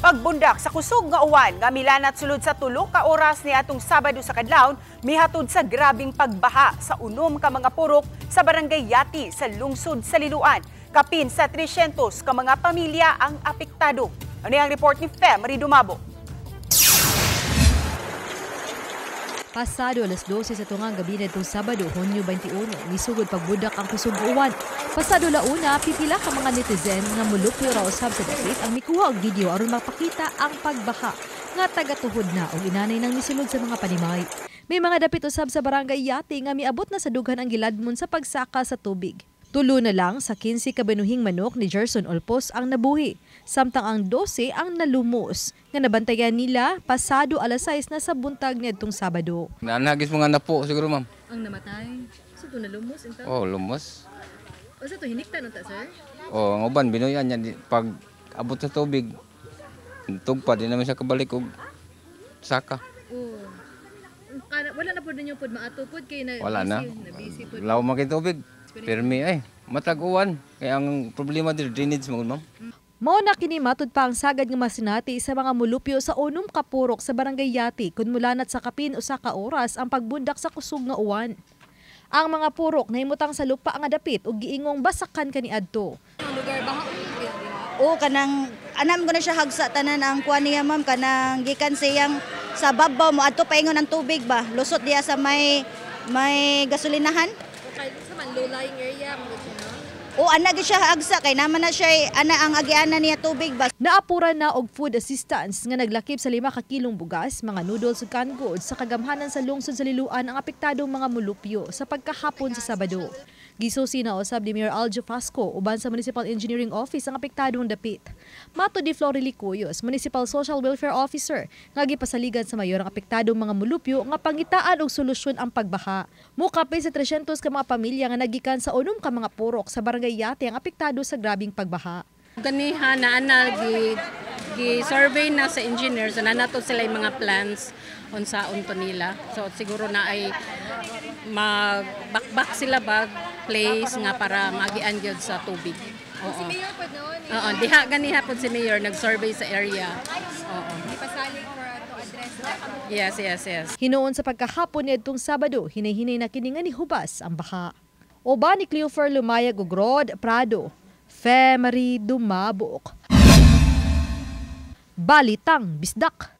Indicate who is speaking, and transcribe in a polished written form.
Speaker 1: Pagbundak sa kusog nga uwan nga milanat sulod sa 3 ka oras niadtong Sabado sa kadlawon, mihatod sa grabing pagbaha sa 6 ka mga purok sa Barangay Yati sa lungsod sa Liloan. Kapin sa 300 ka mga pamilya ang apektado. Ano ang report ni Fe Marie Dumabo?
Speaker 2: Pasado alas 12 sa tungang gabi nitong Sabado, Hunyo 21, misugod pagbudak ang kusog uwan. Pasado launa, pipila ka mga netizen nga mulupyo ra usab sa dapit ang mikuha og video aron mapakita ang pagbaha nga tagatuhod na og inanay nang misulod sa mga panimay. May mga dapit usab sa Barangay Yati nga miabot na sa dughan ang giladmon sa pagsaka sa tubig. 3 na lang sa 15 kabinuhing manok ni Gerson Olpos ang nabuhi, samtang ang 12 ang nalumos, nga nabantayan nila pasado alas 6 na sa buntag niadtong Sabado.
Speaker 3: Nanagis mga napo siguro, ma'am.
Speaker 2: Ang namatay? So ito nalumos? Inta?
Speaker 3: Oh, lumos.
Speaker 2: O sa ito hiniktan unta, sir?
Speaker 3: Oh, ang uban binuyan niya pag abot sa tubig. Tugpa di naman siya kabalik og saka.
Speaker 2: Oh. Wala na pod ninyo pod maato pod kay na
Speaker 3: wala na.
Speaker 2: Na busy pod.
Speaker 3: Law man kay tubig. Pirmi ay matag-uwan. Kaya ang problema dito drainage mo, ma'am.
Speaker 2: Mao na kini matud pa ang sagad nga masinati sa mga mulupyo sa 6 ka purok sa Barangay Yati kun mulanat sa kapin 1 ka oras ang pagbundak sa kusog nga uwan. Ang mga purok nahimutang sa lupa nga dapit ug giingong basakan kaniadto.
Speaker 4: O kanang anam ko na siya hagsa tanan ang kuan niya, ma'am, kanang gikan siyang sa babaw mo adto paingon ang tubig ba, lusot diya sa may gasolinahan.
Speaker 2: Sa man low lying area mo no?
Speaker 4: O ana gyud siya hagsa kay naman na siya ana ang agianan niya tubig ba.
Speaker 2: Naapura na og food assistance nga naglakip sa 5 ka kilong bugas, mga noodles ug canned goods sa kagamhanan sa lungsod sa Liloan ang apektadong mga mulupyo sa pagkahapon sa Sabado. Gisusi na usab ni Mayor Aljo Fasco uban sa Municipal Engineering Office ang apektadong dapit. Matod ni Flory Licuyos, Municipal Social Welfare Officer, nga gipasaligan sa mayor ang apektadong mga mulupyo nga pangitaan og solusyon ang pagbaha. Mukapin sa 300 ka mga pamilya nga nagikan sa 6 ka mga purok sa Barangay Yati ang apektado sa grabing pagbaha.
Speaker 5: Ganiha na ana gi survey na sa engineers na nato sila yung mga plans unsaon to nila. So siguro na ay magbakbak sila bag place nga para magian gyud sa tubig. Oo.
Speaker 6: Si Mayor pod noon.
Speaker 5: Oo, diha ganiha pod si Mayor nag-survey sa area. Oo.
Speaker 6: Ipasalig for to address that.
Speaker 5: Yes.
Speaker 2: Hinuon sa pagkahapon niadtong Sabado, hinay-hinay na kini nga nihubas ang baha. Uban ni Cleofer Lumayag ug Rod Prado, Fe Marie Dumabok. Balitang Bisdak.